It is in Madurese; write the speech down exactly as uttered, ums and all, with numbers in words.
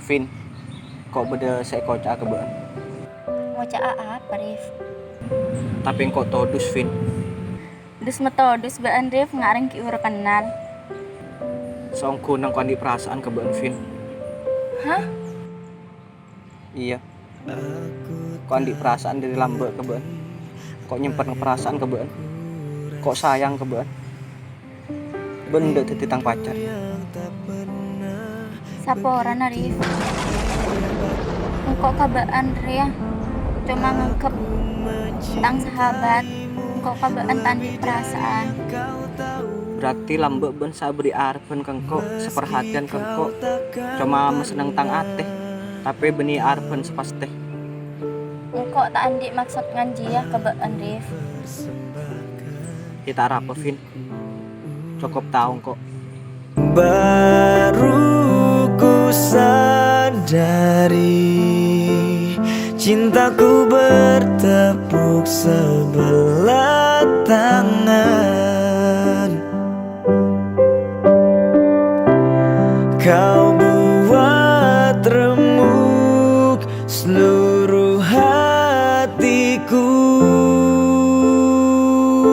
Vin, ko' bâdâ sè èkoca'a ka bâ'ân. Ngoca'a apa, Rif? Tapè engko' todus, Vin. Dus matodus bâ'ân, Rif, nga' rèng ghi' bhuru kennal. Saongghuna engko' andi' parasaan ka bâ'ân, Vin. Hah? Iyâ. Ko' andi' parasaan dâri lambâ' ka bâ'ân. Ko' nyèmpen parasaan ka bâ'ân. Ko' sayang ka bâ'ân. Bâ'ân endâ' dhâddhi tang pacar. Saporana, Rif. Engko' ka bâ'ân rèya coma nganggep tang sahabat. Engko' ka bâ'ân ta' andi' parasaan. Berarti lambâ' bâ'ân sè aberri' arebbhân ka engko', sè parhatèyan ka engko', coma masenneng tang atè, tapè bânnè arebbhân sè pastè. Engko' ta' andi' maksod nganjiyâ ka bâ'ân, Rif. Yâ ta' arapa, Vin. Cokop tao engko'. Baru ku sadari, cintaku bertepuk sebelah tangan. Kau